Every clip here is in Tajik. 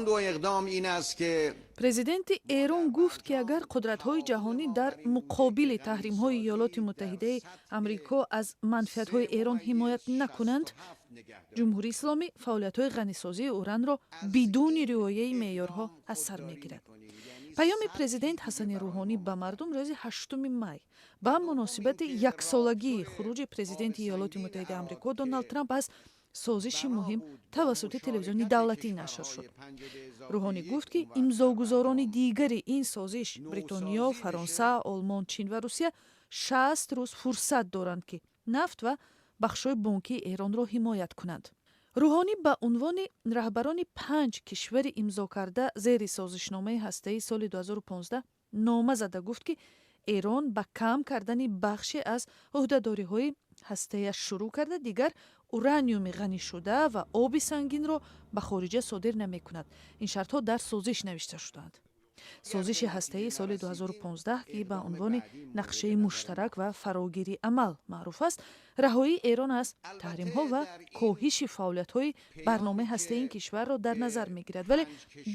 آن دو اقدام این است که Президенти Эрон гуфт, ки агар қудратҳои ҷаҳонӣ дар муқобили таҳримҳои Иёлоти Муттаҳидаи Амрико аз манфиатҳои Эрон ҳимоят накунанд, Ҷумҳурии Исломӣ фаъолиятҳои ғанисозии уранро бидуни риояи меъёрҳо аз сар мегирад. Паёми президент Ҳасани Рӯҳонӣ ба мардум рӯзи 8 май ба муносибати яксолагии хуруҷи президенти Иёлоти Муттаҳидаи Амрико Доналд Трамп аз созиши муҳим тавассути телевизиони давлатӣ нашр шуд. Рӯҳонӣ гуфт, ки имзогузорони дигари ин созиш, Бритониё, Фаронса, Олмон, Чин ва Русия, 60 рӯз фурсат доранд, ки нафт ва бахшҳои бонкии Эронро ҳимоят кунанд. Рӯҳонӣ ба унвони раҳбарони панҷ кишвари имзокарда зери созишномаи ҳастаии соли 2015 нома зада гуфт, ки Эрон ба кам кардани бахше аз ӯҳдадориҳои ҳастаяш шурӯъ карда, дигар ураниуми ғанишуда ва оби сангинро ба хориҷа содир намекунад. Ин шартҳо дар созиш навишта шудаанд. Созиши ҳастаии соли 2015, ки ба унвони нақшаи муштарак ва фарогири амал маъруф аст, раҳоии Эрон аз таҳримҳо ва коҳиши фаъолиятҳои барномаи ҳастаи ин кишварро дар назар мегирад. Вале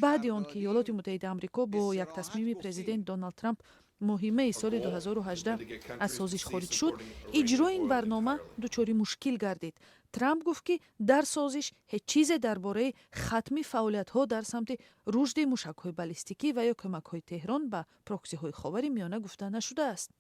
баъди он ки Иёлоти Муттаҳидаи Амрико бо як тасмими президент Доналд Трамп моҳи майи соли 2018 аз созиш хориҷ шуд, иҷрои ин барнома дучори мушкил гардид. Трамп гуфт, ки дар созиш ҳеҷ чизе дар бораи хатми фаъолиятҳо дар самти рушди мушакҳои баллистикӣ ва ё кӯмакҳои Теҳрон ба проксиҳои Ховари Миёна гуфта нашудааст.